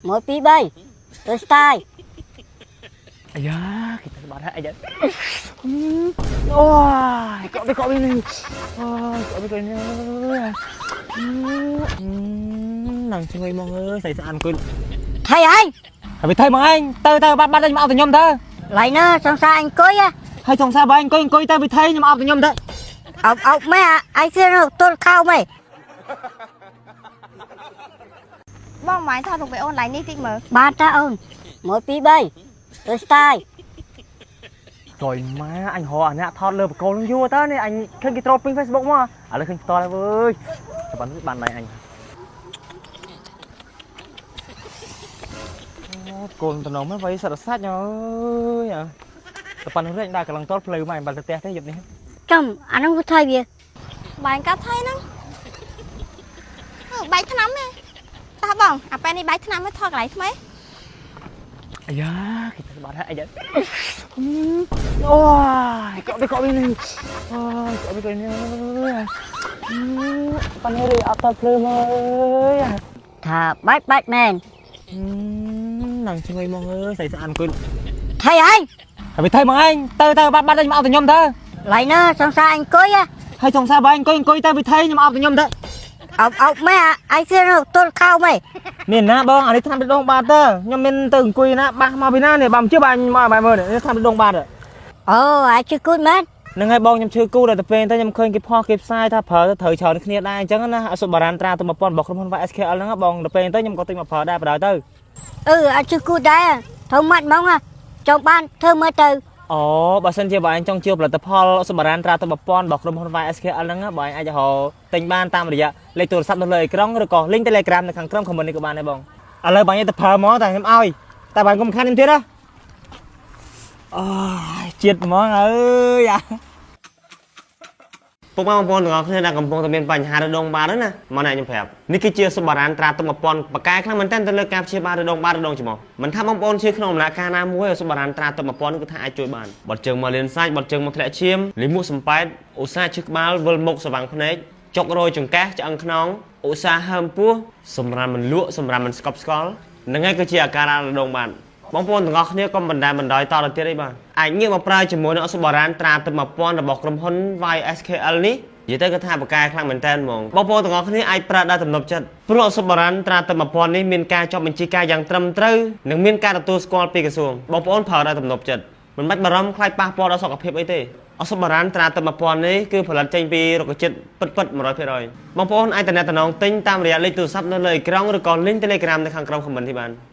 1 2 3ទៅ style អាយ៉ាគេទៅបាត់ហើយអាយ៉ាអូយកក់វាកក់វានេះអូយកក់វាកក់នេះឡើងឈ្ងុយមកអើយស្អីស្អាតអង្គុយ ថៃហើយ ហើយវាថៃមកឯងទៅទៅបាត់បាត់ខ្ញុំអោបតែខ្ញុំទៅ ឡៃណាសង្សារអង្គុយ ហើយសង្សារបើអង្គុយអង្គុយទៅវាថៃខ្ញុំអោបតែខ្ញុំទៅ អោបអោបម៉ែអៃសៀនទល់ខោម៉ែ បងម៉ាញ់ថតរូបវីអូនឡៃនេះតិចមើល បានតាអូន1 2 3ទៅ style ចុយម៉ាអញរកអាអ្នកថតលើបកគោនឹងយូរតើនេះអញឃើញគេត្រូលពេញ Facebook មកឥឡូវឃើញផ្ទាល់ហើយវើយតែបានបានដៃអញអូកូនតំណងមកវៃសិតសាច់អើយតែប៉ុណ្្នឹងវិញដើរកន្លងតលផ្លូវមកអញបាល់ទៅផ្ទះទេយប់នេះ ចំអានោះវាថៃវា បាយកាត់ថៃហ្នឹងអឺបាយថ្នាំទេតោះបងអាពេលនេះបាយថ្នាំទេថតកន្លែងថ្មី អាយ៉ាគេទៅបាត់ហើយអាយ៉ាអូយកក់វាកក់វានេះអូយកក់វាកក់នេះប៉ានេះអត់តភ្លើមកអើយ ថាបាច់បាច់មែន ឡើងឈ្ងុយមកអើយស្អីស្អាតអង្គុយ ថៃហើយ ហើយវាថៃមកឯងទៅទៅបាត់បាត់ខ្ញុំអោបតែខ្ញុំទៅ ឡៃណាសង្សារអង្គុយ ហើយសង្សារបើអង្គុយអង្គុយទៅវាថៃខ្ញុំអោបតែខ្ញុំទៅ អោបអោបម៉ែអៃសៀនទល់ខោម៉ែ មានណាបងអានេះថ្នាំបេះដូងបាត់ទៅខ្ញុំមានទៅអង្គុយណាបាសមកពីណានេះបើមិនជឿបាញ់មកឲ្យមើលនេះថ្នាំបេះដូងបាត់ អូអាយជិះគូតមែន ហ្នឹងហើយបងខ្ញុំឈឺគូដល់ទៅពេលទៅខ្ញុំឃើញគេផុសគេផ្សាយថាប្រើទៅត្រូវច្រើនគ្នាដែរអញ្ចឹងណាអសុបារានត្រាទៅ1000របស់ក្រុមហ៊ុន YSKL ហ្នឹងបងដល់ពេលទៅខ្ញុំក៏ទិញមកប្រើដែរបដ ாய் ទៅ អឺអាយជិះគូតដែរធ្វើម៉ាត់ហ្មងចង់បានធ្វើមើលទៅ អូបើសិនជាបងឯងចង់ជាផលិតផលអសុបារានត្រាទៅ1000របស់ក្រុមហ៊ុន YSKL ហ្នឹងបងឯងអាចរកទិញបានតាមរយៈលេខទូរស័ព្ទនៅលើអេក្រង់ឬក៏ link Telegram នៅខាងក្រោម comment នេះក៏បានដែរបងឥឡូវបងឯងទៅប្រើមកតែខ្ញុំឲ្យតែបងកុំខានខ្ញុំទៀតណាអូជាតិហ្មងអើយអា ពុកម៉ែបងប្អូនទាំងអស់គ្នាដែលកំពុងតែមានបញ្ហារដងបាតហ្នឹងណាមកណែខ្ញុំប្រាប់នេះគឺជាសុបារានត្រាទុក1000បកកែខ្លាំងមែនទែនទៅលើការព្យាបាលរដងបាតរដងច្រមុះមិនថាបងប្អូនឈឺក្នុងដំណាក់កាលណាមួយសុបារានត្រាទុក1000នេះគឺថាអាចជួយបានបត់ជើងមកលៀនសាច់បត់ជើងមកធ្លាក់ឈាមលីមួកសំប៉ែតឧស្សាហ៍ឈឺក្បាលវិលមុខស្វាងភ្នែកចុករយចង្កេះឆ្អឹងខ្នងឧស្សាហ៍ហើមពោះសម្រាមមិនលក់សម្រាមមិនស្កប់ស្កល់ហ្នឹងហើយគឺជាអាការៈរដងបាតបងប្អូនទាំងអស់គ្នាកុំបណ្តែបណ្ដោយតទៅទៀតអីបាទអាចងាកមកប្រើជាមួយនឹងអសុបារានត្រាទឹក1000របស់ក្រុមហ៊ុន YSKL នេះនិយាយទៅគឺថាបកកែខ្លាំងមែនតើហ្មងបងប្អូនទាំងអស់គ្នាអាចប្រើដោយទំនុកចិត្តព្រោះអសុបារានត្រាទឹក1000នេះមានការចុះបញ្ជីការយ៉ាងត្រឹមត្រូវនិងមានការទទួលស្គាល់ពីក្រសួងបងប្អូនប្រើដោយទំនុកចិត្តមិនបាច់បារម្ភខ្លាចប៉ះពាល់ដល់សុខភាពអីទេអសុបារានត្រាទឹក1000នេះគឺផលិតចេញពីរុក្ខជាតិពិតៗ100%បងប្អូនអាចតំណតំណងទិញតាមរយៈលេខទូរស័ព្ទនៅលើអេក្រង់ឬក៏ link Telegram នៅខាងក្រោម comment នេះបាន។